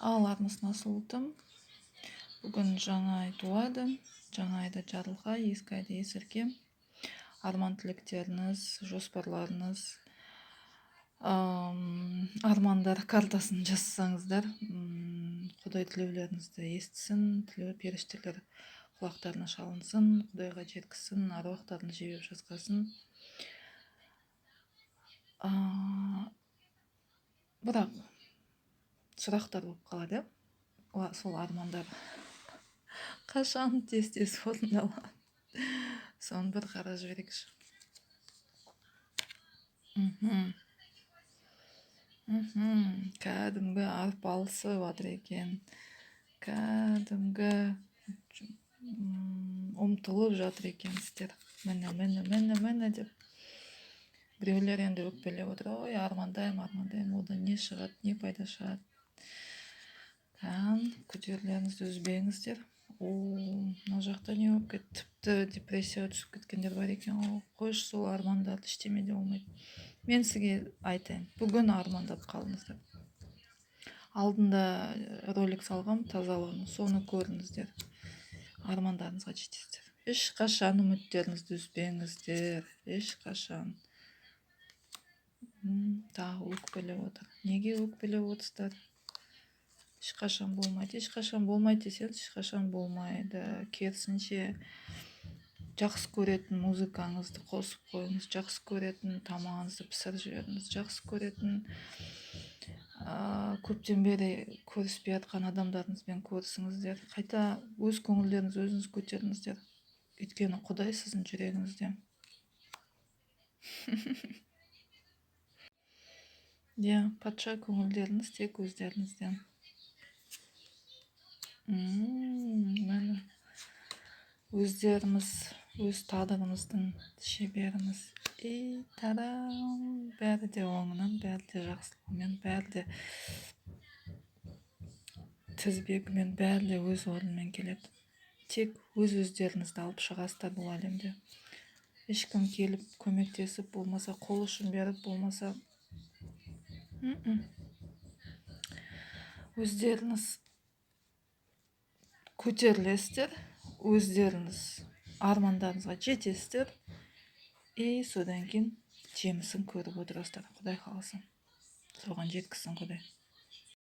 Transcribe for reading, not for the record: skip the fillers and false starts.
Ал, армысың, асыл. Бүгін жаңа ай туады. Жаңа айды жарылқа, ескі айды есірке. Арман тілектеріңіз, жоспарларыңыз, армандар картасын жазсаңыздар, Құдай тілеулеріңізді естісін, тілеу періштелер құлақтарына шалынсын, Құдайға жеткізсін, аруақтарын жебеп жазғасын. Бірақ сұрақтар болып қалады, иә, сол армандар қашан тез тез орындалады, соны бір қарап жіберейікші. Кәдімгі арпалысып жатыр екен, кәдімгі ұмтылып жатыр екенсіздер. Міне, міне, міне, міне деп. Біреулер енді өкпелеп отыр: «Ой, армандаймын, армандаймын, одан не шығады, не пайда шығады?» Кән, күдерлеріңізді үзбеңіздер. О, мына жақта не болып кетті? Тіпті депрессияға түсіп кеткендер бар екен ғой. Қойшы сол армандарды, ештеме де болмайды. Мен сізге айтайын, бүгін армандап қалыңыздар. Алдында ролик салғам тазалығын, соны көріңіздер, армандарыңызға жетесіздер. Ешқашан үміттеріңізді үзбеңіздер, ешқашан. Тағы өкпелеп отыр. Неге өкпелеп отырсыздар? Ешқашан болмайды, ешқашан болмайды десеңіз, ешқашан болмайды. Керісінше, жақсы көретін музыкаңызды қосып қойыңыз, жақсы көретін тамағыңызды пісіріп жіберіңіз, жақсы көретін, көптен бері көріспей жатқан адамдарыңызбен көрісіңіздер. Қайта өз көңілдеріңізді өзіңіз көтеріңіздер, өйткені Құдай сіздің жүрегіңізде. Иә, патша көңілдеріңіз тек өздеріңізде. Міне, өздеріміз өз тағдырымыздың шеберіміз. И тарам, бәрі де оңынан, бәрі де жақсылығымен, бәрі де тізбегімен, бәрі де өз орнымен келеді. Тек өз өздеріңізді алып шығасыздар бұл әлемде. Ешкім келіп көмектесіп, болмаса қол ұшын беріп, болмаса, өздеріңіз көтерілесіздер, өздеріңіз армандарыңызға жетесіздер и содан кейін жемісін көріп отырасыздар. Құдай қаласа, соған жеткізсін Құдай.